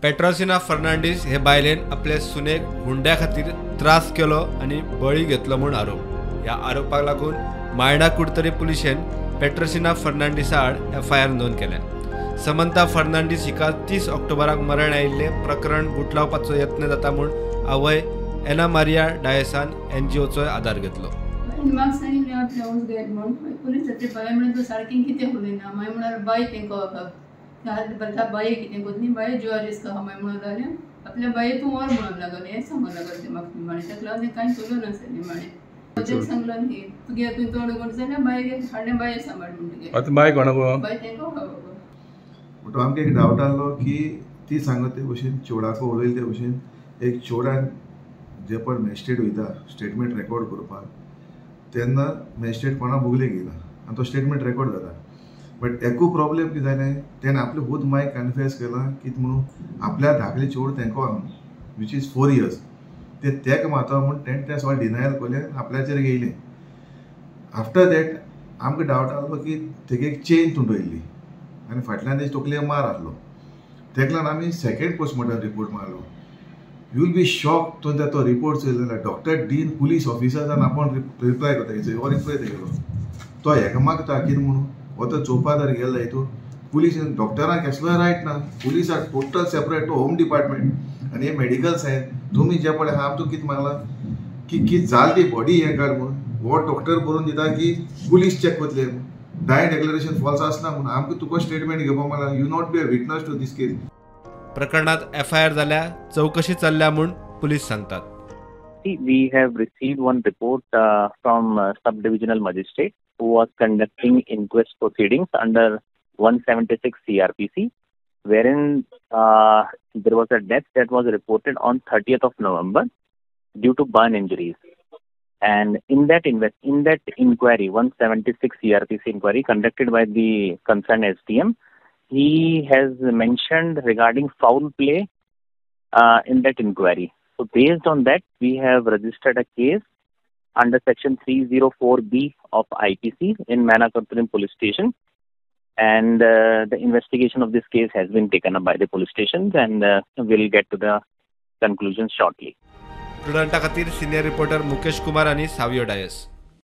पेट्रोसिना फर्नांडीस हे बायलेन आपले सुनेक हुंड्या खातीर त्रास केलो आनी बळी घेतलो म्हूण आरोप. ह्या आरोपाक लागून मायणा कुडतरी पुलिशेन पेट्रोसिना फर्नांडीसा आड एफआयआर नोंद केल्या. समंता फर्नांडीस हिका 30 ऑक्टोबराक मरण आयिल्लें प्रकरण गुटलावपाचो यत्न जाता म्हूण आवय एना मारिया डायसान एनजीओचो आदार घेतलो. म्हाका सांगिल्लें आपलें वच म्हूण पुलीस बाय म्हणून तूं सारकें कितें उलयना. मागीर म्हळ्यार बाय तेंकां बाये कितें कोत न्ही, बाये जुवारीस का मागीर म्हणून जालें आपल्या बाये तूं व्हर म्हणून लागलें. हें सांगूंक लागलें तें म्हाका निमाणें. ताका लागून कांय उलोवं नासलें निमाणें. तें सांगलो न्ही तुगे तुवें तोंड उगड जाल्यार बाये हाडलें बाये सांबाळ म्हूण तुगे. आतां बाय कोणाक बाय तेंकां बाबा. म्हणटो आमकां एक डावट आहलो की ती सांगत ते भशेन चेवडाको उलयले ते भशेन एक चेवडान जे पण मॅजिस्ट्रेट वयता स्टेटमेंट रेकॉर्ड करपाक तेन्ना मॅजिस्ट्रेट कोणा बोगलेक येयला आनी तो स्टेटमेंट रेकॉर्ड जाता. बट एकू प्रॉब्लेम कितें जालें तेणें आपलें खूद मायक कन्फेस केलां कितें म्हणून आपल्या धाकले चेडूं तेंको which is 4 years ते तेका मारता म्हूण तेणें तें सगळें डिनायल केलें, आपल्याचेर येयलें. आफ्टर that आमकां डावट आहलो की तेगे एक चेन तुंटयल्ली आनी फाटल्यान तेजे तकलेक मार आहलो. तेका लागून आमी सेकेंड पोस्टमॉर्टम रिपोर्ट मारलो. You will be shock तुवें तो रिपोर्ट चोयलो जाल्यार डॉक्टर डीन पुलीस ऑफिसरान आपोवन रिप्लाय करता हो रिप्लाय तेगेलो तो हेका मागता कितें म्हणून हो तो चोवपा तर गेलो हितून पुलीस डॉक्टरांक कसलोय रायट ना. Police are total separate to home department आनी हे मेडिकल सायन्स. तुमी जे पळय आहा आमकां कितें मागलां की कितें जालें ती बॉडी हें काड म्हणून हो डॉक्टर बरोवन दिता की पुलीस चॅक करतले म्हूण. डाय डिक्लेरेशन फॉल्स आसना म्हणून आमकां तुका स्टेटमेंट घेवपाक मागला. You not be a witness to this case. प्रकरणात एफआयआर जाल्या, चौकशी चल्ल्या म्हूण पुलीस सांगतात. We have received one report from sub-divisional magistrate who was conducting inquest proceedings under 176 CRPC, wherein there was a death that was reported on 30th of November due to burn injuries. And in that inquiry, 176 CRPC inquiry conducted by the concerned SDM, he has mentioned regarding foul play in that inquiry. So based on that, we have registered a case under section 304B of IPC in Maina Curtorim police station, and the investigation of this case has been taken up by the police stations, and we'll get to the conclusion shortly. प्रुडंटा खातीर senior reporter Mukesh Kumar आणि सावियो डायस.